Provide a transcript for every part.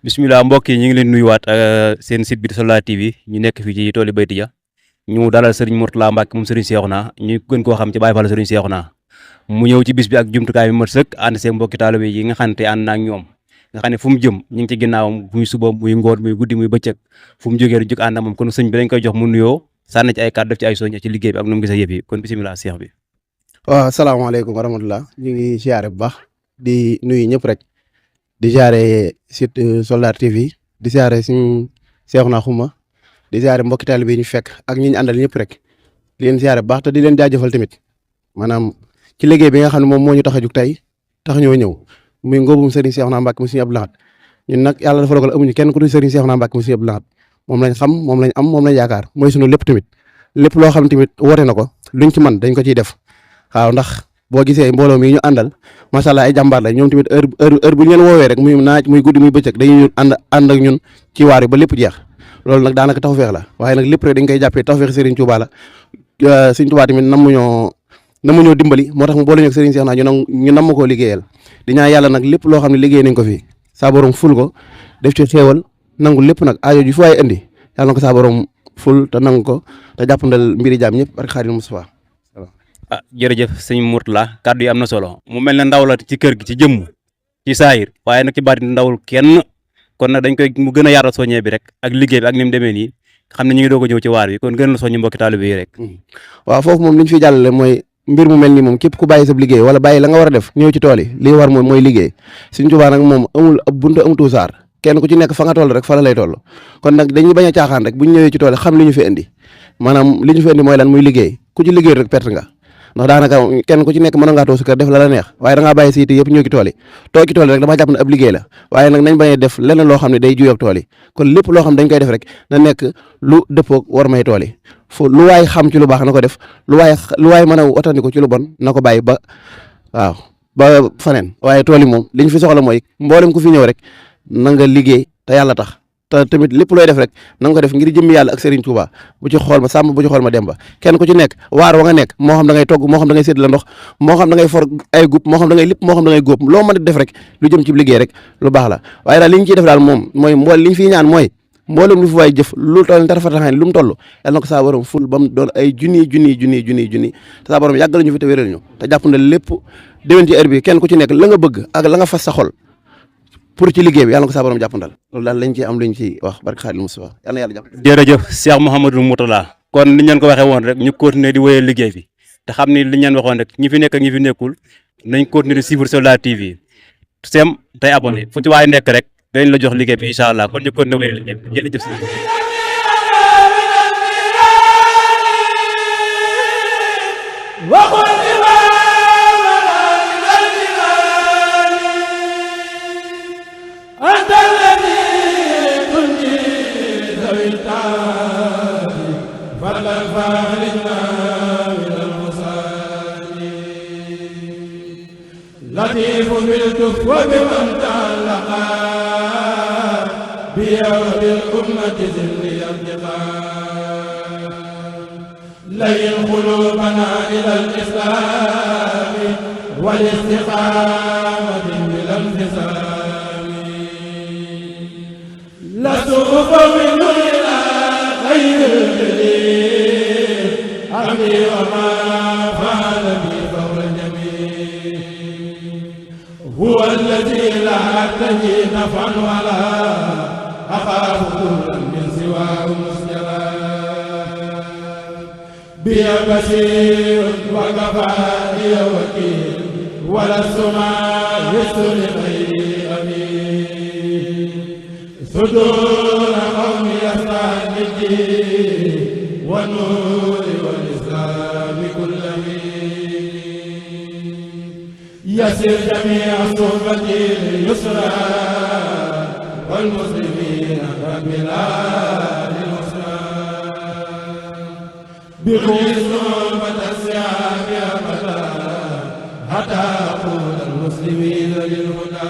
bisimilah mbokk yi ñu ngi leen nuyuwaat seen site bi di Soldar TV ñu nekk fii ci tooli Bayti Dia ñu dalal Serigne Mourtalla Mbacke moom Serigne Cheikhouna ñu gën koo xam ci Baye Fall Serigne Cheikhouna mu ñëw ci bis bi ak jumtukaay bi mat sëkk ànd seen mbokki taalibe yi nga xam ne ànd na ak ñoom nga xam ne fu mu jëm ñu ngi ci ginnaawam muy suba muy ngoon muy guddi muy bëccëg fu mu jógee du jóg ànd ak moom kon sëñ bi dañ koy jox mu nuyoo sànni ci ay kàddu def ci ay soññe ci liggéey bi ak nu mu gisee yëf yi kon bisimilah Cheikh bi. waaw asalaamaaleykum wa rahmatulah ñu ngi siyaare bu baax di nuyu ñëpp rek di siyaare site Soldar TV di siyaare suñu Cheikhouna Khouma di siyaare mbokki taalibe yi ñu fekk ak ñi ñu àndal ñëpp rek di leen siyaare bu baax te di leen jaajëfal tamit maanaam ci liggéey bi nga xam ne moom moo ñu tax a jug tey tax ñoo ñëw muy ngóobum Serigne Cheikhouna Mbacke mu Serigne Abdou Lahad ñun nag yàlla dafa dogal amuñu kenn ku dul Serigne Cheikhouna Mbacke mu Serigne Abdou Lahad moom lañ xam moom lañ am moom lañ yaakaar mooy sunu lépp tamit lépp loo xam tamit woote na ko luñ ci man dañ ko ciy def waaw ndax boo gisee mbooloo mi ñu àndal macha allah ay jàmbaar la ñoom tamit heure bu ñu leen woowee rek muy naaj muy guddi muy bëccëg dañuy ànd ak ñun ci waar yi ba lépp jeex loolu nag daanaka tawfeex la waaye nag lépp rek dañ koy jàppee tawfeex Serigne Touba la Serigne Touba tamit namuñoo dimbali moo tax mu boole ñu ak Serigne Cheikhouna ñu namm koo liggéeyal di ñaan yàlla nag lépp loo xam ne liggéey nañ ko fi saa borom ful ko def ci xéewal nangu lépp nag aajo ju fu waay indi yàlla na ko saa borom ful te nangu ko te jàppandal mbiri jaam ñëpp barke Xaadimu Mustafaa. Jërëjëf sëñ Mourtalla kàddu yi am na solo mu mel ne ndaw la ci kër gi ci jëmm ci saayir waaye nag ci baati ndawul kenn kon nag dañ koy mu gën a yaatal soññee bi rek ak liggéey bi ak ni mu demee nii xam ne ñu ngi doog a ñëw ci waar bi kon gën la soññi mbokki taalibe yi rek. waaw foofu moom li ñu fiy jàllale mooy mbir mu mel ni moom képp ku bàyyi sa liggéey wala bàyyi la nga war a def ñëw ci tool yi li war moom mooy liggéey Sëñ Tuubaa nag moom amul ab buntu amatu saar kenn ku ci nekk fa nga toll rek fa la lay toll kon nag dañuy bañ a caaxaan rek bu ñu ñëwee ci tool yi xam li ñu fi indi maanaam li ñu fi indi mooy lan muy liggéey ku ci liggéey rek perte nga ndax daanaka kenn ku ci nekk mën ngaa toog sa kër def la neex waaye da ngaa bàyyi si yite yëpp ñëw ci tool yi toog ci tool yi rek dama jàpp ne ab liggéey la waaye nag nañ bañ a def leneen loo xam ne day juyoo ak tool yi kon lépp loo xam dañ koy def rek na nekk lu dëppoog war may tool yi fu lu waay xam ci lu baax na ko def lu waay mën a watandiko ci lu bon na ko bàyyi ba faneen waaye tool yi moom li ñu fi soxla mooy mboolem ku fi ñëw rek na nga liggéey te yàlla tax te tamit lépp looy def rek na nga ko def ngir jëmmi yàlla ak Serigne Touba bu ci xool ma sàmm bu ci xool ma demba kenn ku ci nekk waar wa nga nekk moo xam da ngay togg moo xam da ngay sédd la ndox moo xam da ngay for ay gub moo xam da ngay lépp moo xam da ngay góob loo mën a def rek lu jëm ci liggéey rek lu baax la waaye daal li ñu ciy def daal moom mooy li ñu fiy ñaan mooy mboolem lu fi waay jëf lu toll tarafataxaani lu mu toll yàlla na ko saa borom ful ba mu doon ay junni te saa borom yàggal ñu fi te wéral ñu te jàpp na lépp déwén ci heure bi kenn ku ci nekk la nga bëgg ak la nga fas sa xol pour ci liggéey bi yàlla na ko saa borom jàppandal loolu daal lañ ci am luñ ci wax barke Xaadimu Mustafaa yàlla na yàlla jàpp. jërëjëf Cheikh Mouhamadou Mourtalla kon ni ñu leen ko waxee woon rek ñu continuer di wéyal liggéey bi te xam ni li ñu leen waxoon rek ñi fi nekk ak ñi fi nekkul nañ continuer di suivre Soldar TV sem tey abonné fu ci waay nekk rek dañ la jox liggéey bi incha allah kon ñu continuer wéyal liggéey bi jërëjëf si لطيف بالكف وبمن تعلقا بيا وبالأمة ذل الارتقاء لين قلوبنا إلى الإسلام والاستقامة بلا انفصام لست أفوض إلى خير الجليل أمري وما فعل بي فور الجميل هو الذي لا أرتجي نفعا ولا أخاف ضرا من سواه مسجلا بي بشير وكفاني وكيل ولست ماهس لغيري أمين صدور قوم يسعى بالدين والنور والإسلام كل يسر جميع صحبتي اليسرى والمسلمين بلاد الأسرى بكم صحبة السعاب أبدا حتى أقول المسلمين للهدى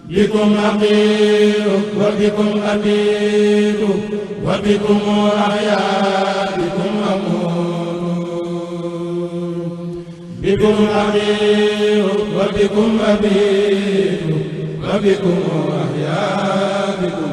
بكم أقيل وبكم أبيد وبكم أحيا بكم أموت بكم أمير وبكم أبيد وبكم أحيا بكم